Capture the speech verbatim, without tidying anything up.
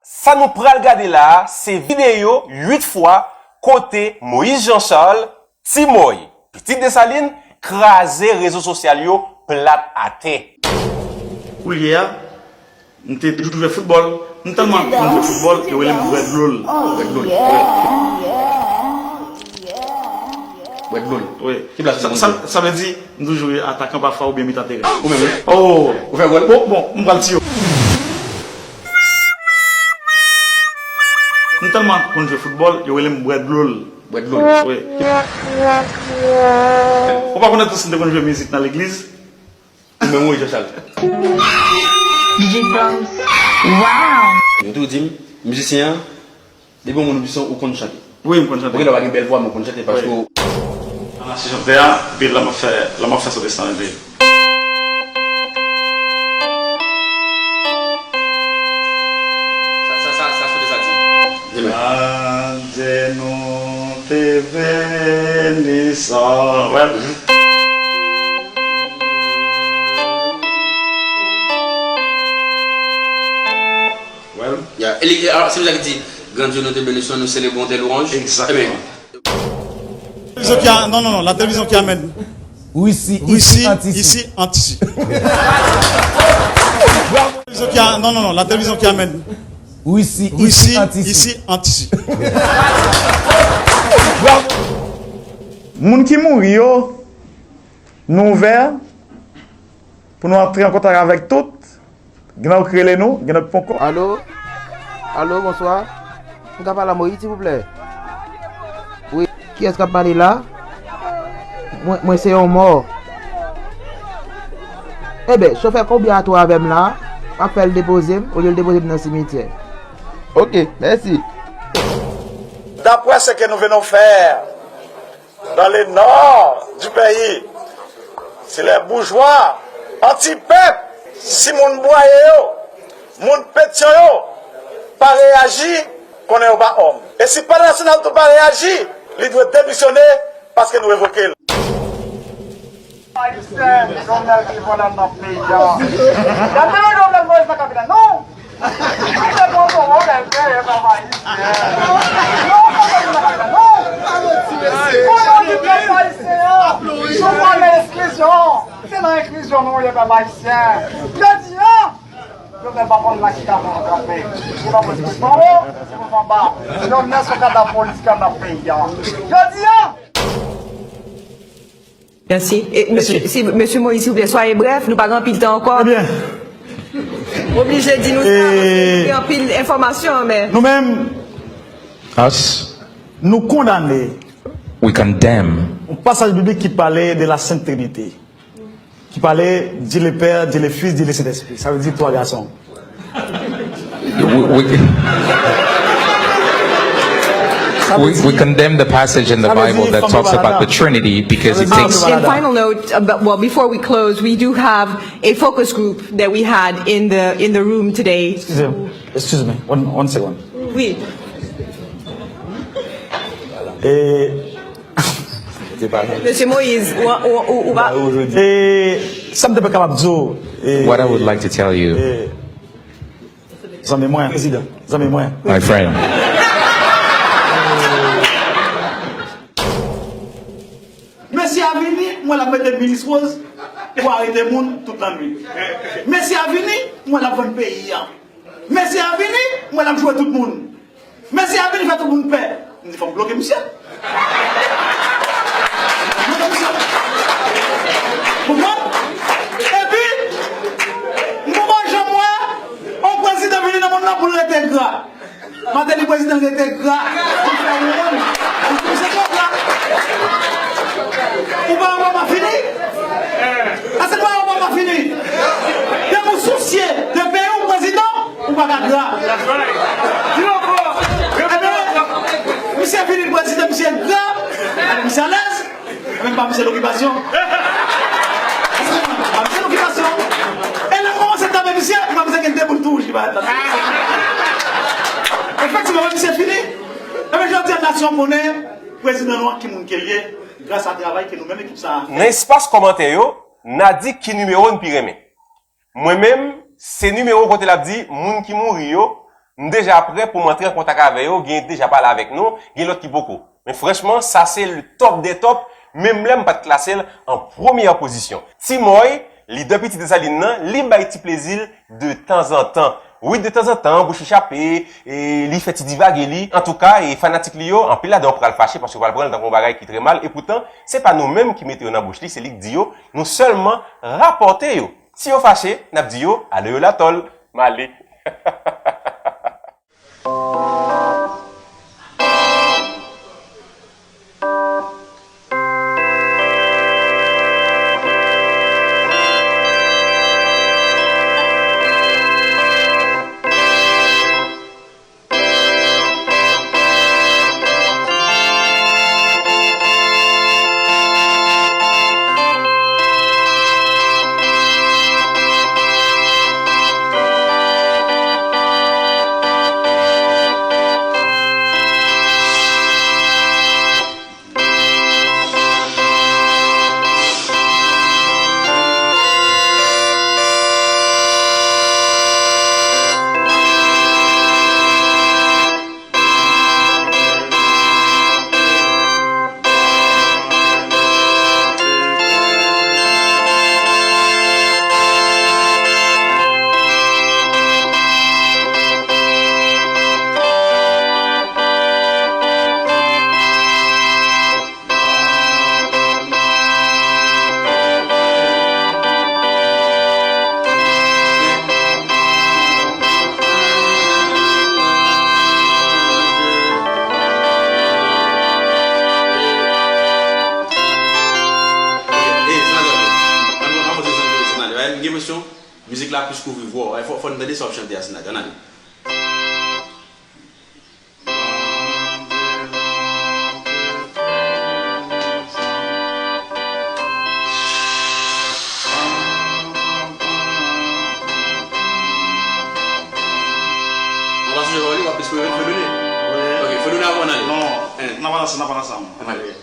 Sa nou pral gade la a, se videyo uit fwa kote Moïse Jean Charles, Ti Mòy, Pitit Desalin, kraze rezo sosyal yo plat atè. Koulye a, m te toujou jwe foutbòl. M tèlman konn jwe foutbòl, yo rele m Bwè dlo l. Bwè dlo l. Bwè dlo l. Wi. Ki plas ou konn jwe? Sa vle di, m toujou atakan pafwa oubyen mitan teren. Ou menm, wi. Oh! Ou fè gòl? Bon, bon, m pral tiye w. M tèlman konn jwe foutbòl, yo rele m Bwè dlo l. Bwè dlo l. Wi. Ou pa konn tou si m te konn jwe mizik nan legliz? Ou menm, wi, Jean Charles. D J Proms. Wow! Yo tou di m, mizisyen an, depi yon moun ou pwisan, ou konn chante. Wi, m konn chante. Ou genlè pa gen bèl vwa, men ou konn chante paske ou. An aksyon chantè a, epi la m ap fè, la m ap fè soti san de. Sa, sa, sa, sa chante sa di. Bondye nou te beni san. Wè. Well. Yeah. E li, e, alò, se sa ki di, Gran Dye, nou te beni san, nou selebre tes louanges. Exactement. Amen. Télévision qui a, non, non, non, la télévision qui amène. Russie, Russie, ici, anti-Russie. Ici, anti-Russie. Télévision qui a, non, non, non, la télévision qui amène. Russie, Russie, ici, anti-Russie. Ici, anti-Russie. Moun ki mouri yo, nou ouvè pou nou antre an kontak avèk tout. Gen nan yo ki rele nou, gen nan yo ki poko. Alo? Alo, bonswa. M ka pale a Moïse, silvouplè? Wi, kiyès k ap pale la? Mwen, mwen se yon mò. Enben, chofè konbya a tou avè m la, m ap fè l depoze m, olye l depoze m nan simityè. Oke, mèsi. D'après ce que nous venons faire, dans le nord du pays, si les boujwa anti-pèp, si moun Bwaye yo, moun Petyon yo pa reyaji, konnen yo pa òm. E si Palè Nasyonal tou pa reyaji, li dwe demisyone paske nou revoke l. Ayisyen, Jovenel ki vòlè nan peyi a. Gade Jovenel Moïse nan kabinet, non! Mwen se bon, bon, bon, lè l fè, e pa ayisyen. Non, pa vin nan bagay la, non! Pou yo di pèp ayisyen an, nou pa nan eksklizyon. Se nan eksklizyon nou ye, pèp ayisyen. Jodi a, Jovenel pa konn nan ki kadav l kanpe. Se pa politik anwo, se pa anba. Jovenel se yon kadav politik anndan peyi a. Jodi a, Mèsi. E, mesye, si, mesye Moïse, silvouplè, soyez bref, nou pa gen anpil tan ankò. Ebyen. Oblije di nou sa, paske nou gen anpil enfòmasyon, men. Nou menm, nou kondane. We condemn. Yon pasaj biblik ki pale de la Sainte Trinité. Ki pale Dieu le Père, Dieu le Fils, Dieu le Saint-Esprit. Sa vle di twa gason. We, we, we, we condemn the passage in the Bible that talks about the Trinity because it takes. And final note, about, well, before we close, we do have a focus group that we had in the in the room today. Excuse me, excuse me, one, one second. Oui. E, Mesye Moïse, ou, ou, ou, ou pa. E, sa m te pral kapab di w, e, What I would like to tell you. E, zanmi mwen, prezidan, zanmi mwen. My friend. Mesye a vini, mwen l ap mete minis woz pou arete moun tout lannwit. Mesye a vini, mwen l ap vann peyi a. Mesye a vini, mwen l ap joure tout moun. Mesye a vini fè tout moun pè. M di fò m bloke misye. Bloke misye. Konprann? Epi, m poko janm wè yon prezidan vini nan mond lan pou l rete gra. Martelly prezidan rete gra. Pou fè wonn. Pou se gra. Ou pa wè pa fini? Èske nou pa wè pa fini? Depi w sousye de peyi w, prezidan, ou pa ka gra. Ebyen, misye vini prezidan, misye gra, misye alèz. Menm pa misye lokipasyon. Pa misye lokipasyon. E lè m kòmanse tape misye, m pa misye gen de boul tou wouj ki parèt la. Efektivman, misye fini. Ebyen, jodi a, nasyon konnen prezidan nou an ki moun ke l ye, gras a travay ke nou menm ekip sa a fè. Nan espas kòmantè yo, n a di ki nimewo n pi renmen. Mwen menm, se nimewo kote l ap di moun ki mouri yo, M deja prè pou m antre an kontak avè yo, gen deja pale avèk nou, gen lòt ki poko. Men franchman, sa se le top des tops, menm lè m pa t klase l an premyè pozisyon. Ti Mòy, lidè Piti Desalin nan, li bay ti plezi l de tanzantan. Wi, de tanzantan, bouch li chape, e li fè ti divage li. Antouka, e fanatik li yo, anpil ladan yo pral fache paske yo pral pran l tankou yon bagay ki trè mal. Epoutan, se pa nou menm ki mete yo nan bouch li, se li k di yo. Nou sèlman rapòte yo. Si yo fache, n ap di yo, ale yo latòl. M ale. Gen presyon, mizik la plis kouvri vwa w. Fò, fò n tande sa w ap chante a, Sinaja. Ann ale. Anba sou jè w ap esplore Fedone. Wi. Ok, Fedone avan n ale. Non, n ap al ansanm, n ap al ansanm. Ann ale.